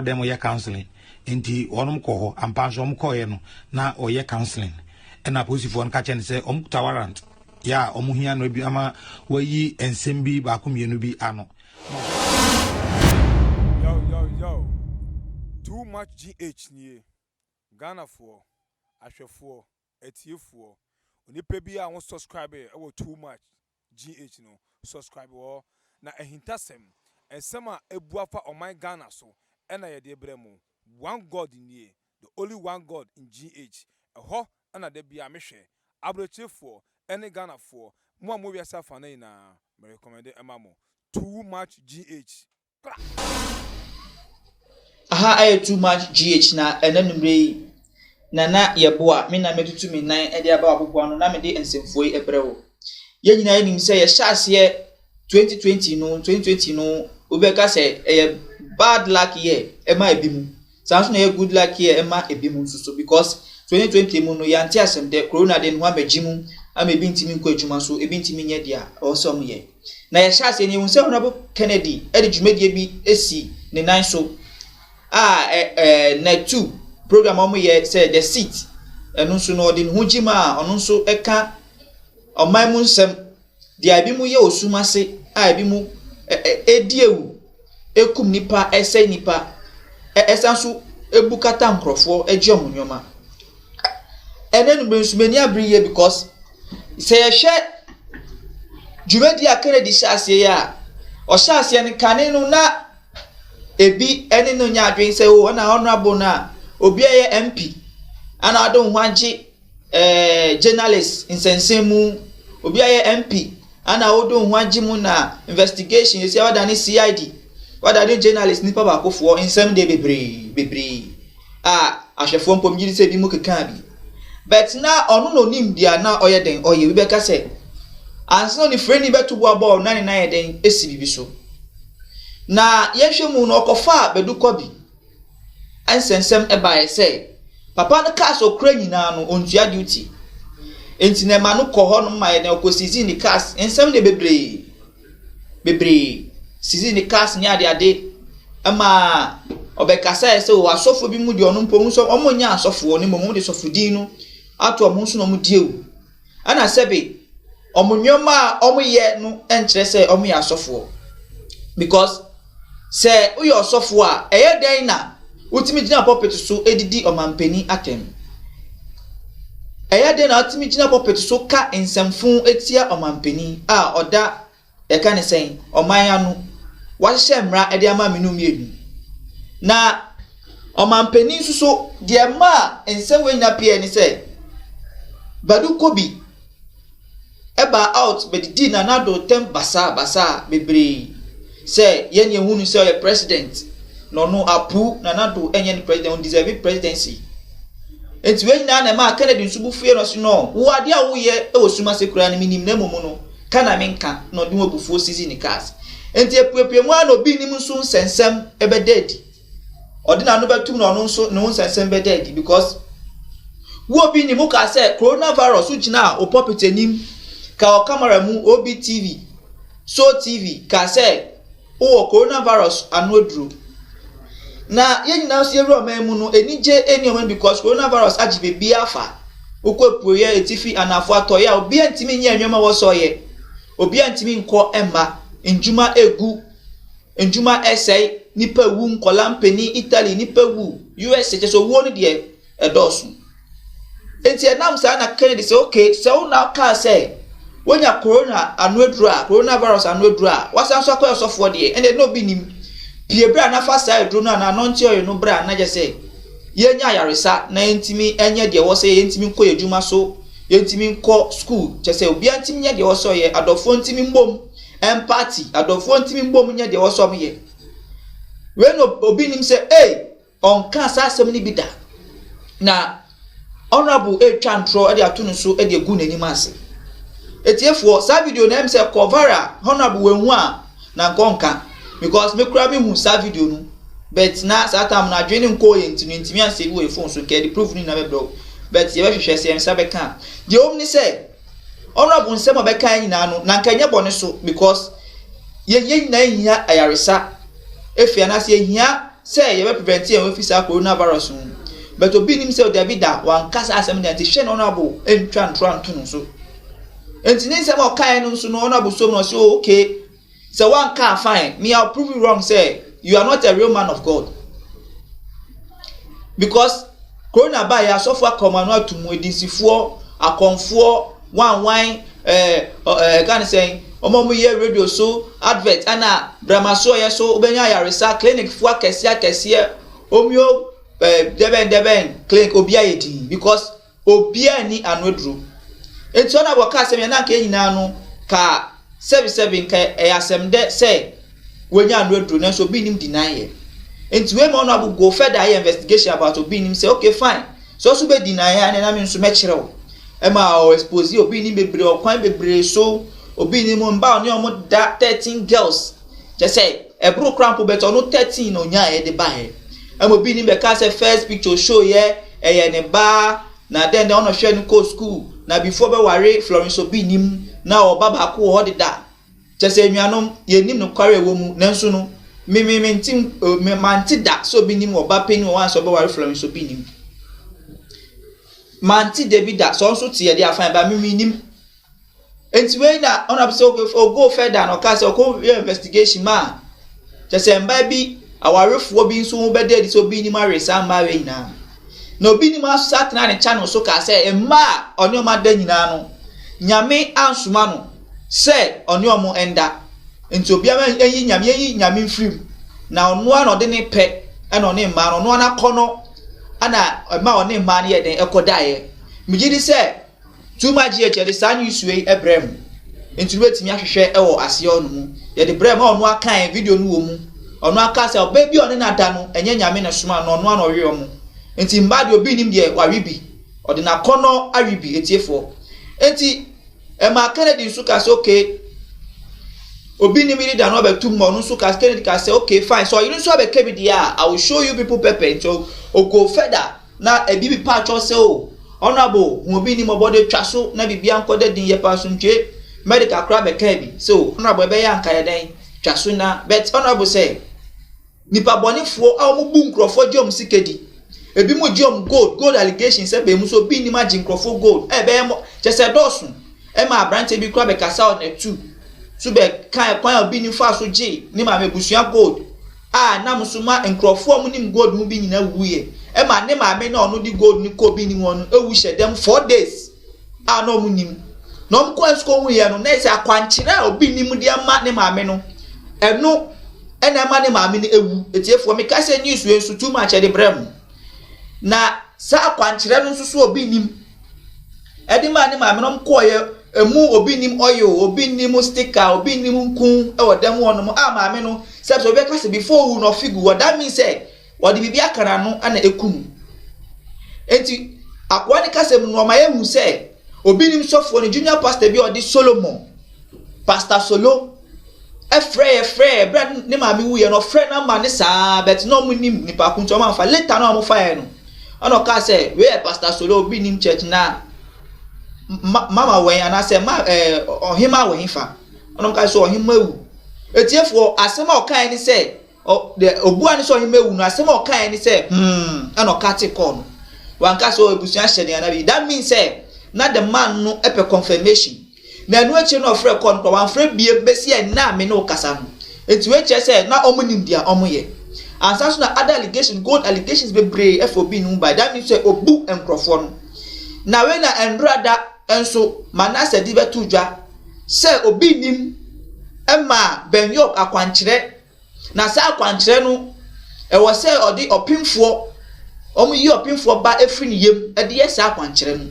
Dɛm yɛ counseling nti wɔnom kɔ hɔ ampa nso wɔn kɔɔeɛ no na ɔyɛ counseling ɛna apolisifoɔ no ka kyerɛ no sɛ wɔn kuta warrant yɛ a wɔn hia no bi ama wayi nsɛm bi baako mmienu bi ano. Yo yo yo, too much GH nie, Ghanafoɔ, ahwɛfoɔ, atiefoɔ, onipa bi a wo subscribe ɛwɔ too much GH no, subscribe wɔ hɔ, na ahintasɛm, nsɛm a abu afa ɔman Ghana so ɛna yɛde brɛ mo, one God nie, the only one God in GH, ɛhɔ ɛna da biara mehwɛ, abrɔkyirefoɔ ɛne Ghanafoɔ, mo a mo wiase afa no nyinaa, me recommend ɛma mo, too much GH. Kra! Aha ayɛ too much GH na ɛnɛ numere yi Nana Yeboah me na matutu me nan de aba w'aboboa ano na mede nsɛmfua yi brɛ wo. Yɛn nyinaa yɛnim sɛ yɛhyɛ aseɛ 2020 no 2020 no obi bɛka sɛ ɛyɛ bad luck year ɛma ebi mu. Saa nso na ɛyɛ good luck year ɛma ebi mu nso so because 2020 mu no yɛante asɛm dɛ corona de ne ho abɛgye mu ama ebi ntumi nkɔ adwuma so ebi ntumi nyɛ deɛ ɛwɔ sɛ wɔyɛ. Na yɛhyɛ aseɛ no yɛhu sɛ Honourable Kennedy de dwumadie bi asi ne nan so a ɛ ɛ Net2 program a wɔyɛ sɛ The Seat ɛno nso no ɔde ne ho gye mu a ɔno nso ka ɔman mu nsɛm deɛ ebi mu yɛ wɔ sum ase a ebi mu ɛdi awu ɛkum nipa ɛsɛe nipa ɛsan so ebu kata nkorɔfoɔ ɛgye wɔn nneɛma. Ɛnɛ no nso m'ani abere yie because sɛ yɛhwɛ dwumadie a Kennedy hyɛ aseɛ yi a ɔhyɛ aseɛ no kane no na ebi ne no nyɛ adwene sɛ o ɔna honourable no a obi a ɛyɛ MP ana ɔde ho agye ɛɛ journalist nsɛnsɛm mu obi a ɛyɛ MP ana ɔde ho agye mu na investigation esi ɔda ne CID ɔda ne journalist nipa baakofoɔ nsɛm deɛ bebree bebree a ahwɛfoɔ mpo megye di sɛ ebi mu kekaa bi but na ɔno na onim deɛ na ɔyɛ den ɔyɛ obi bɛka sɛ ansa na onifirani bɛto boa bɔɔl na ne nan yɛ den esi biribi so na yɛhwɛ mu no ɔkɔfaa Badu Kobi nsɛnsɛm ɛbaeɛ sɛ papa no cars okura nyinaa no ontua duty nti na ɛma no kɔ hɔ nom ma yɛ den ɔkɔ seize ne cars nsɛm de bebree bebree seize ne cars ne adeade ɛma ɔbɛkasa yɛ sɛ o asɔfoɔ bi mu deɛ ɔno mpo nso wɔn nyɛ asɔfoɔ ne mmom wɔn de sɔfodin no ato wɔn nso na wɔn di ewu ɛna sɛbi wɔn nneɛma a wɔyɛ no nkyerɛ sɛ wɔyɛ asɔfoɔ because sɛ woyɛ ɔsɔfoɔ a ɛyɛ dɛn na wotumi gyina pulpit so didi ɔmampanin atɛm ɛyɛ dɛn na wotumi gyina pulpit so ka nsɛmfo etia ɔmampanin a ɔda yɛka ne sɛn ɔman ano wahyehyɛ mmara de ama mmienu mmienu na ɔmampanin nso so deɛ mmaa nsɛm wɔ nyinaa pii ne sɛ Badu Kobi ɛba out bɛdidi Nana Addo tɛm basaa basaa bebree sɛ yɛn yɛn hu no sɛ ɔyɛ president na ɔno apu Nana Addo ɛnyɛ ne president ɔn deserve presidency nti wei nyinaa na ɛmaa Kennedy nso bu fue no so no wo adeɛ a woyɛ wɔ sum ase koraa no minim na mmom no ka na menka na ɔde ho abufuo sisi ne cars nti epuepue mu a na obi nim nso nsɛnsɛm ɛbɛda adi ɔde n'ano bɛtum na ɔno nso ne ho nsɛnsɛm bɛda adi because wo obi nim ka sɛ coronavirus wogyina a o pulpit anim ka wɔ camera mu OBTV so TV ka sɛ wowɔ coronavirus ano aduro na yɛn nyinaa nso yɛwura ɔman mu no anigye ɛni ɔman because coronavirus agye beebi afa wokɔ apueɛ etifi anafo atɔeɛ a obiara ntumi nyɛ nneɛma wɔ sɛ ɔyɛ obiara ntumi nkɔ mma ndwuma egu ndwuma ɛsɛe nipa wu nkɔla mpanyin Italy nipa wu USA kyɛ sɛ owuo no deɛ ɛdɔɔso nti ɛnam saa na Kennedy sɛ okay sɛ wo na kaa sɛ wonya corona ano aduro a coronavirus ano aduro a wasan so akɔyɛ ɔsɔfoɔ deɛ ɛnna ɛna obi nim pie bere a nafa saa aduro no anaa anointing oil no bere a na gye sɛ yɛnya ayaresa na yɛntumi nyɛ deɛ ɛwɔ sɛ yɛntumi nkɔ yɛ adwuma so yɛntumi nkɔ school kyɛ sɛ obiara ntumi nyɛ deɛ ɛwɔ sɛ ɔyɛ adɔfoɔ ntumi mbom mpaati adɔfoɔ ntumi mbom nyɛ deɛ ɛwɔ sɛ ɔmo yɛ wei na obi nim sɛ ee ɔnka saa asɛm no bi da na honourable etwa ntorɔ de ato ne so de egu n'anim ase etiefoɔ saa video na ɛm sɛ kɔ viral honourable wɔn hu a na nkɔ nka because me kura mi hu saa video no but na saa time na adwene ne nkɔɔ yɛ ntumi ntumi ansɛ bi wɔ yɛ phone so nkɛ de proof no nyinaa bɛbrɛ wo but yɛbɛhwehwɛ sɛ yɛn nsa bɛka deɛ wɔm ne sɛ honourable nsɛm a bɛka nyinaa no na nka nyɛ bɔne so because yɛn yɛn nyinaa hia ayaresa efi anaasɛ yɛhia. sɛ yɛbɛ prevent yɛn ho afi saa coronavirus ho. But Obinim sɛ dabi da, wanka saa asɛm da nti hwɛ na Honourable ntwa ntorɔ anto no so. Nti ne nsɛm a ɔkaeɛ no nso no Honourable som no ɔse oh okay, sɛ wanka a fine, me I will prove you wrong sɛ you are not a real man of God. Because corona baeɛ asɔfo aka wɔn ano ato mu, edinsifoɔ, akɔmfoɔ, wanwan, ɛɛ ɛɛ ka ne sɛn, wɔn a wɔyɛ radio so advert ɛna bramaso ɔyɛ so wobɛnya ayaresa, clinic foɔ akɛseɛ akɛseɛ, homeo ɛɛ dɛbɛn dɛbɛn clinic obiara yɛ din because obiara nni ano aduro. Nti ɔno a wɔka asɛm yɛn na anka yɛn nyinaa no ka sɛbisɛbi nka ɛyɛ asɛm dɛ sɛ wɔnya ano aduro nanso Obinim deny yɛ. Nti wei ma ɔno abo go further ayɛ investigation about Obinim sɛ okay fine sɛ ɔso bɛ deny a ɛna me nso mɛkyerɛ wo. Ɛma ɔ expose Obinim bebree ɔkwan bebree so. Obinim mba ɔne ɔmo da 13 girls kyɛ sɛ ɛboro koraa mpo bɛtɛ ɔno 13 na ɔnyaeɛ de baeɛ. Ɛma Obinim bɛka sɛ first picture show yɛ ɛyɛ ne ba na dɛn dɛn ɔna ɔhwɛ no kɔɔ school na before bɛware Florence Obinim na ɔba baako wɔ hɔ deda. Kyerɛ sɛ anuanom, yennim nokware a ɛwɔ mu, nanso no, me me mente me mante da sɛ obi nim ɔba panyin wɔ hɔ ansa ɔbɛware Florence Obinim. Mante da bi da, sɛ ɔno nso te yɛ de afan ba me mennim. Enti wei na ɔna sɛ ɔgo further na ɔka sɛ ɔkɔ yɛ investigation ma kyerɛ sɛ mmaa bi awarefoɔ bi nso ho bɛda adi sɛ Obinim awe saa mmaa wei nyinaa. Na Obinim asa tena ne channel so kaa sɛ mmaa a ɔne wɔn ada nyinaa no, Nyame ansoma no sɛ ɔne wɔn nda. Nti obiara nyi Nyame, yɛnyi Nyame mfiri mu. Na ɔno ara na ɔde ne pɛ ɛna ɔne mmaa no, ɔno ara n'akɔnɔ ɛna ɛma ɔne mmaa no yɛ dɛn ɛkɔdaeɛ. Megye di sɛ Too much GH yɛde saa news wei brɛ mo. Nti wobɛtumi ahwehwɛ wɔ aseɛ hɔ nom. Yɛde brɛ mo a ɔno akae video no wɔ mu. Ɔno aka sɛ ɔbaa bi a ɔne no ada no ɛnyɛ Nyame na ɛsoma no, ɔno ara na ɔwe ɔmo. Nti mmaa deɛ obi nnim deɛ wawe bi. Ɔde n'akɔnnɔ awe bi atiefoɔ. Nti ɛmaa Kennedy nso ka sɛ okay, Obinim yere da no abɛto mu ma ɔno nso ka Kennedy ka sɛ okay fine sɛ ɔyere nso abɛka bi deɛ a I will show you people pɛpɛ. Nti ɔgo further. Na ebi bi pa kyɛw sɛ o honourable hu Obinim ɔbɔ de twa so na biribi ankɔ da din yɛ pa asomdwe medical koraa bɛkaa bi sɛ o honourable ɛbɛyɛ anka yɛ dɛn twa so na but honourable sɛ nipa bɔnefoɔ a wɔn bu nkurɔfoɔ gye wɔn sika di ebi mo gye wɔn gold gold allegations ɛbɛn mu so Obinim agye nkurɔfoɔ gold ɛbɛyɛ mo kyɛ sɛ dɔɔso Ɛma aberanteɛ bi koraa bɛkasa wɔ n'atu so bɛka kwan a Obinim faa so gyee ne maame abusua gold a nam so ma nkurɔfoɔ a wɔnim gold mu bi nyinaa wuiɛ. Ɛma ne maame na ɔno de gold no kɔ Obinim hɔ no wu hyɛ dɛm 4 days a na wɔn nim. Na wɔn kɔɛ nso kɔhuiɛ no na ɛsɛ akwankyerɛ a Obinim de ama ne maame no ɛno ɛna ɛma ne maame no ewu. Etiefoɔ meka sɛ news wei nso too much ɛde brɛ mo. Na saa akwankyerɛ no nso so Obinim ɛde maa ne maame nom kɔɔeɛ emu Obinim oil, Obinim sticker, Obinim nku wɔ dɛm hɔ nom a maame no sɛ sɛ ɔbɛka sɛ before owu no ɔfe gu hɔ that means sɛ wɔde biribi aka n'ano na eku no. Enti akoa ne kasa mu no ɔma yɛhu sɛ Obinim sɔfoɔ no junior pastor bi a ɔde Solomon Pastor Solo ɛfrɛ yɛ frɛ yɛ berɛ ne maame wuiɛ no ɔfrɛ no ama ne saa but na ɔmo nim nipa ko nti ɔmo amfa later na ɔmo faeɛ no ɛna ɔkaa sɛ wei yɛ Pastor Solo Obinim church na mama wɛn anaasɛ ma ɛɛ ɔhema wɛn fa ɛna ɔmo kaa sɛ ɔhema ewu etiefoɔ asɛm a ɔkaeɛ ne sɛ ɔ deɛ obua ne sɛ ɔhema ewu no asɛm a ɔkaeɛ ne sɛ ɛna ɔka te kɔɔ no wanka sɛ ebusua hyɛ ne ana bi. That means sɛ na the man no ɛpɛ confirmation. Na ɛno akyire na ɔfrɛ kɔɔ no koraa wamfrɛ biem bɛsi ɛnnɛ a me ne wo kasa no. Nti wei kyerɛ sɛ na wɔn nim deɛ wɔn yɛ. Ansa so na other allegations, gold allegations bebree ɛfa Obinim bae. That means sɛ obu nkurɔfoɔ no. Na wei na ɛnora da nso Manasseh de bɛto dwa sɛ Obinim ɛmaa Ben York akwankyerɛ. Na saa akwankyerɛ no, ɛwɔ sɛ ɔde ɔpemfoɔ, wɔyi ɔpemfoɔ ba firi ne yam de yɛ saa akwankyerɛ no.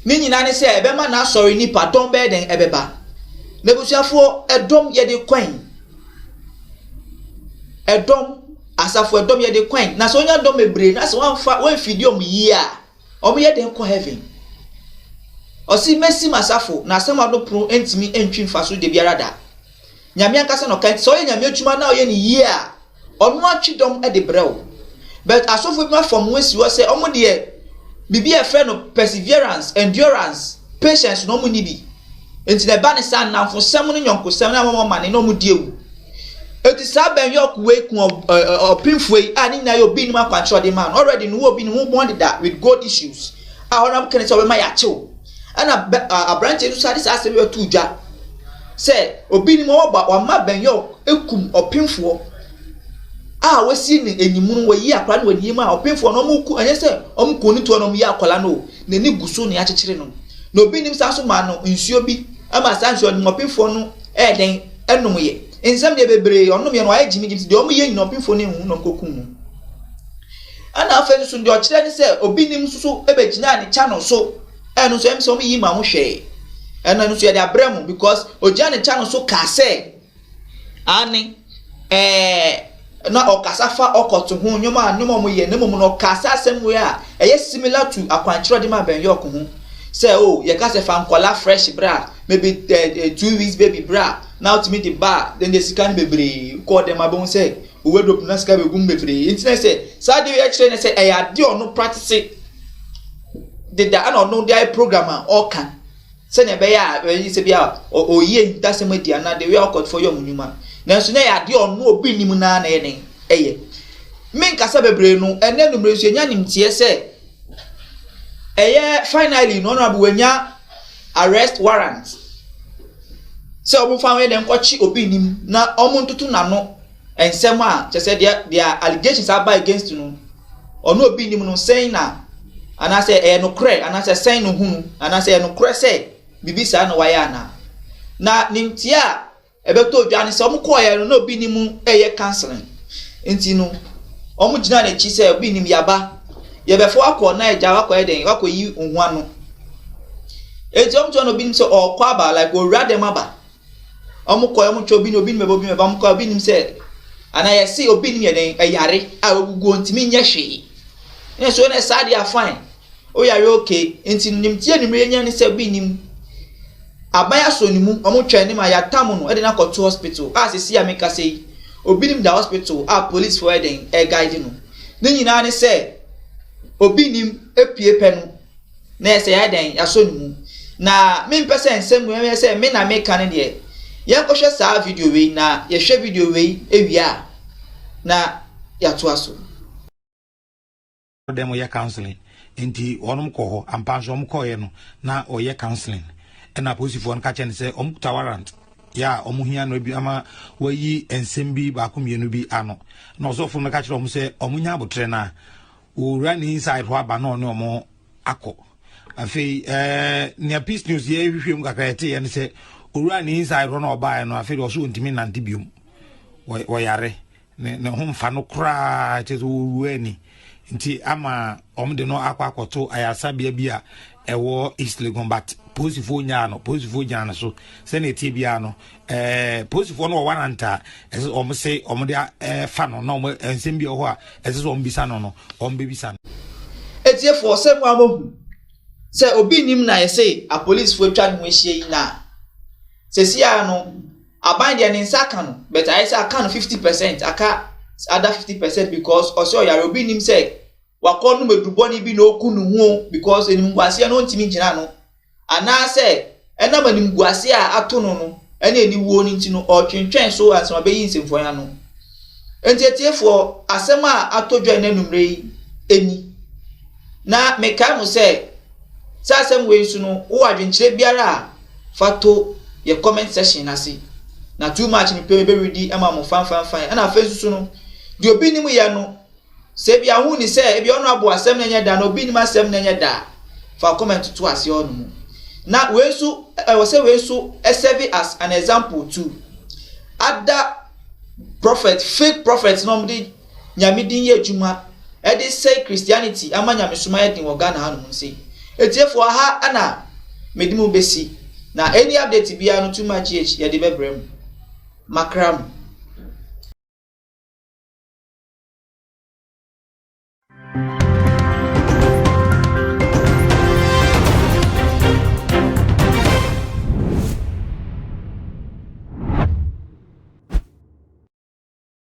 Ne nyinaa ne sɛ ɛbɛma n'asɔre nipa dɔm bɛyɛ dɛn ɛbɛba. N'abusuafoɔ ɛdɔm yɛde kwan. Ɛdɔm asafo ɛdɔm yɛde kwan. Na sɛ onya dɔm bebree na sɛ wɔamfa wɔamfidi wɔn yie a, wɔyɛ dɛn kɔ heaven? Ɔsi mɛsi m'asafo na asɛm ano pono ntumi ntwi mfa so da biara da. Nyame ankasa na ɔka nti sɛ ɔyɛ Nyame adwuma na ɔyɛ no yie a, ɔno atwe dɔm de brɛ wo. But asɔfo bi afam ho asi hɔ sɛ ɔmo deɛ biribi a ɛfrɛ no perseverance, endurance, patience na ɔmo nni bi. Nti na ɛba ne saa nnamfosɛm ne nyɔnkosɛm na wɔn amane na ɔmo di awu. Eti saa Ben York wei ku ɔpemfoɔ yi a ne nyinaa yɛ Obinim akwankyerɛ ɔde maa no. Already no wɔ Obinim ho bɔn deda with gold issues a ɔnam kene sɛ ɔbɛma yɛakyew. Ɛna aberanteɛ nso saa de saa asɛm yi bɛtoo dwa sɛ Obinim ɔwɔ wama Ben York ekum ɔpemfoɔ a wɔasi ne animu wɔyi akwadaa no wɔ ne yam a ɔpemfoɔ no wɔn ku ɛnyɛ sɛ wɔn ku ne toɔ na wɔn yi akwadaa no o n'ani gu so na yɛakyekyere no. Na Obinim saa nso maa no nsuo bi ɛma saa nsuo no ɔpemfoɔ no ɛyɛ dɛn ɛnom yɛ. Nsɛm deɛ bebree, ɔnom yɛ no wayɛ gyimigyimi nti deɛ wɔn yɛ nyina ɔpemfoɔ no nhu na wɔn kɔkum no. Ɛna afei nso deɛ ɔkyerɛ ne sɛ obi nim nso so ɛbɛgyinaa ne channel so ɛno nso ɛm sɛ wɔn yi ma ho hwɛɛ ɛno nso yɛde abrɛ mo because ogyina ne channel so kaa sɛ ane ɛɛ na ɔkasa fa ɔkɔto ho nneɛma a nneɛma a wɔyɛ na mmom no ɔkaa sɛ asɛm wei a ɛyɛ similar to akwankyerɛ ɔde ma bɛn yɔk ho sɛ o oh, yɛka sɛ fa nkɔla fresh bra maybe uh, 2 weeks baby bra na wotumi de ba a, then de sika no bebree kɔɔ dɛm abɛhu sɛ wo wardrobe na sika bɛgu mu bebree. Nti na sɛ saa adeɛ yi kyerɛ ne sɛ ɛyɛ adeɛ ɔno practice deda ɛna ɔno de ayɛ program a ɔka sɛnea ɛbɛyɛ a ɛyi sɛ bi a ɔyi ahintasɛm adi anaa de wei akɔtɔfo yɛ ɔmo nnwuma, nanso na ɛyɛ adeɛ ɔno obi nim naa na ɛyɛ ne ɛyɛ. Menkasa bebree no, ɛnɛ numere nso yɛnya nimteɛ sɛ ɛyɛ finally no Honourable wanya arrest warrant sɛ wɔn fa yɛ dɛ nkɔkye Obinim na wɔn ntoto n'ano nsɛm a kyerɛ sɛ deɛ deɛ allegations aba against no, ɔno Obinim no sɛn na anaasɛ ɛyɛ nokorɛ anaasɛ sɛn no hunu anaasɛ ɛyɛ nokorɛ sɛ biribi saa na wayɛ anaa. Na ne ntia a ɛbɛtɔ odwa ne sɛ wɔn kɔɔɛ no na Obinim ɛyɛ counseling, nti no wɔn gyina n'akyi sɛ Obinim yaba yɛbɛfo akɔ na agya wakɔ yɛ dɛn wakɔ yi ho ano. Eti wɔn kyerɛ na Obinim sɛ ɔrekɔ aba, like owura dɛm aba. Wɔn kɔ, wɔn twɛ Obinim, Obinim bɛba, Obinim bɛba. Wɔn kɔ, Obinim sɛ anaa yɛsi Obinim yɛ dɛn ɛyare a ogugu ntumi nyɛ hwee. Ɛna so ɛna saa deɛ fine oyare okay. Nti nimtie nimire yɛ nya ne sɛ Obinim aban asɔ ne mu, wɔn twɛn ne ma yɛatam no ɛde no akɔto hospital a sisi a meka sɛ yi Obinim da hospital a police foɔ yɛ dɛn ɛguide no. Ne nyinaa ne sɛ Obinim epie pɛ no na yɛ sɛ yɛayɛ dɛn yɛasɔ ne mu. Na mempɛ sɛ nsɛm wei yɛ sɛ me na meka no deɛ, yɛnkɔhwɛ saa video wei na yɛhwɛ video wei ewie a na yɛatoa so. Dɛm yɛ counseling, nti wɔn kɔ hɔ ampa nso wɔn kɔɔɛ no na ɔyɛ counseling, ɛna apolisifoɔ no ka kyerɛ no sɛ wɔn kuta warrant yɛ a wɔn hia no bi ama wɔayi nsɛm bi baako mmienu bi ano. Na ɔsɔfo no ka kyerɛ wɔn sɛ wɔn nya abotrɛ na wɔwura ne inside hɔ aba na ɔne wɔn akɔ. Afei nea Peace News yɛ hwehwɛ mu kakra yɛte yɛ no sɛ owura ne inside hɔ na ɔbaeɛ no, afei deɛ ɔso ɔntumi nante biom, wɔyare ne ho mfa no koraa, kyerɛ sɛ wɔwura ani nti ama wɔn de no akɔ akɔto ayaresabea bi a ɛwɔ East Legon, but polisifoɔ nyaa no, polisifoɔ gyina no so sɛnea ɛtie biara no polisifoɔ no wɔ warrant a ɛsɛ wɔn se wɔn de ɛfa no na wɔn nsɛm bi wɔ hɔ a ɛsɛ sɛ wɔn bisa no no wɔn bɛbisa no. Etiefoɔ, sɛ mo a mohu sɛ Obinim na yɛse apolisifoɔ atwa ne ho ahyia yi, na sɛsi a no aban deɛ ne nsa aka no, but ayɛ sɛ aka no 50%, aka other 50% because ɔsɛ ɔyare. Obinim sɛ wakɔ nom adubɔne bi na ɔku ne ho because animguaseɛ no ɔntumi gyina no anaasɛ ɛnam animguaseɛ a ato no no ɛne aniwuo no nti no ɔretwentwɛn so ansa ɔbɛyi nsɛmfua ano. Nti atiefoɔ, asɛm a atɔ dwa ɛnɛ numere yi ɛni na mekae mo sɛ sɛ asɛm wei nso no wowɔ adwenkyerɛ biara a fa to yɛ comment section ase na too much no pɛ bɛredi ama mo fanfanfan. Ɛna afei nso so no deɛ Obinim yɛ no sɛ ebi ahu ni sɛ ebi ɔno abo asɛm na ɛnyɛ da na Obinim asɛm na ɛnyɛ da, fa comment to ase hɔ nom. Na wei nso ɛwɔ sɛ wei nso serve as an example to other prophet, fake prophet na wɔn de Nyame din yɛ adwuma ɛde sɛe Christianity ama nyamesom ayɛ den wɔ Ghana hanom nse. Etiefoɔ, ha ɛna mede mu besi na any update biara no Too Much GH yɛde bɛbrɛ mu. Makra mu.